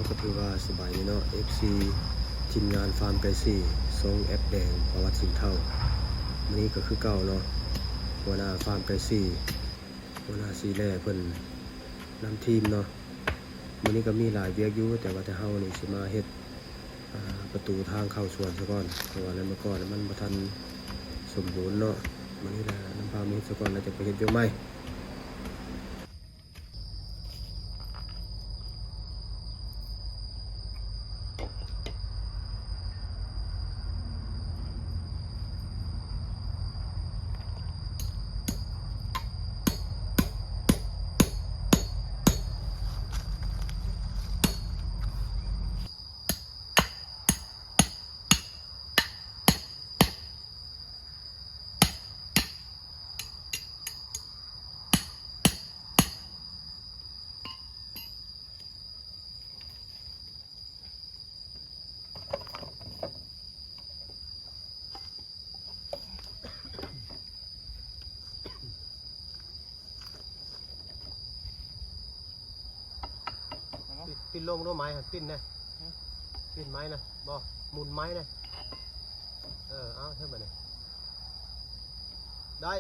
ກໍຖືວ່າສະບາຍດີເນາະ ເອັຟຊີ ທີມງານຟາມໄກ່ຊີ ຊົງແອັບແດງ ປະຫວັດສິນເທົາ. ມື້ນີ້ກໍຄືເກົ່າເນາະ ຫົວໜ້າຟາມໄກ່ຊີ ຫົວໜ້າສີແຫຼ້ເພິ່ນນຳທີມເນາະ. ມື້ນີ້ກໍມີຫຼາຍວຽກຢູ່ ແຕ່ວ່າແຕ່ເຮົານີ້ຊິມາເຮັດ ອ່າ ປະຕູທາງເຂົ້າສວນຊະກ່ອນ ເພາະວ່າໃນເມື່ອກ່ອນມັນບໍ່ທັນສົມບູນເນາະ. ມື້ນີ້ລະນຳພາມາເຮັດຊະກ່ອນ ແລ້ວຈະໄປເຮັດວຽກໃໝ່. ປິ່ນລົງໂລດໄມ້ຫັ້ນ ປິ່ນແດ່ ຫືມ ປິ່ນໄມ້ນະ ບໍ່ ໝູນໄມ້ນະ ເອີ ເອົາ ເຮັດບາດນີ້ ໄດ້.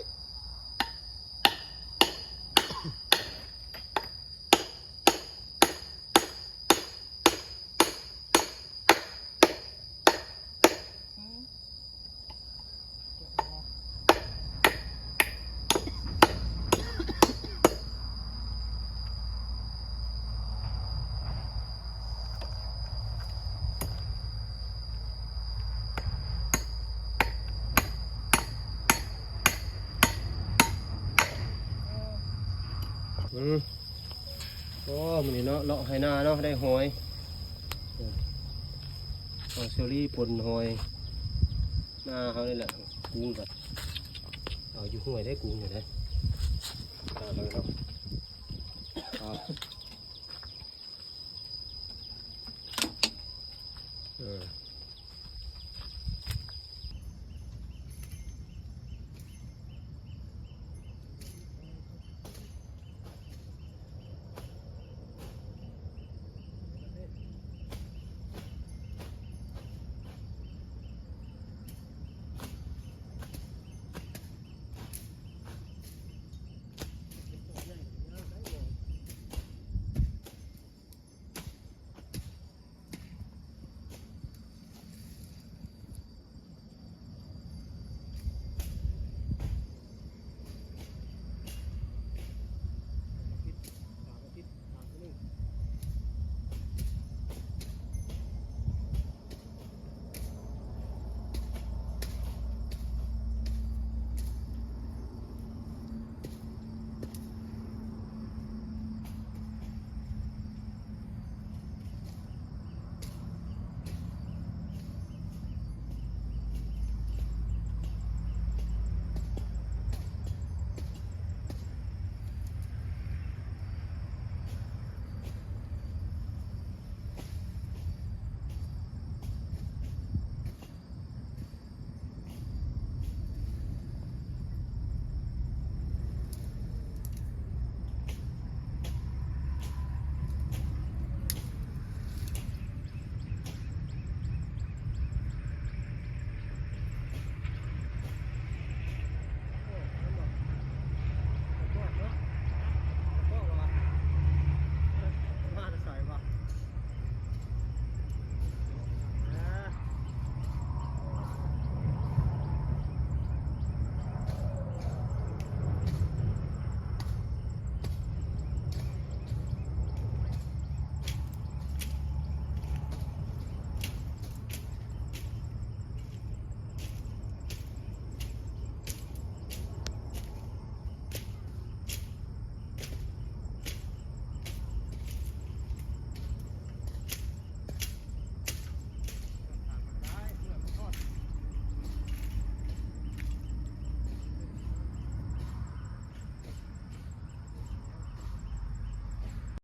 ອືມ ໂອ້ ມື້ນີ້ເນາະ ເລາະໄຮ່ນາເນາະ ໄດ້ຫອຍ ເອົາເຊີຣີປົນຫອຍນາເຮົານີ້ແຫຼະ. ກຸ້ງກໍເອົາຢູ່ຫ້ວຍໄດ້ ກຸ້ງນີ້ໄດ້ ເອົາເນາະ ເອົາ.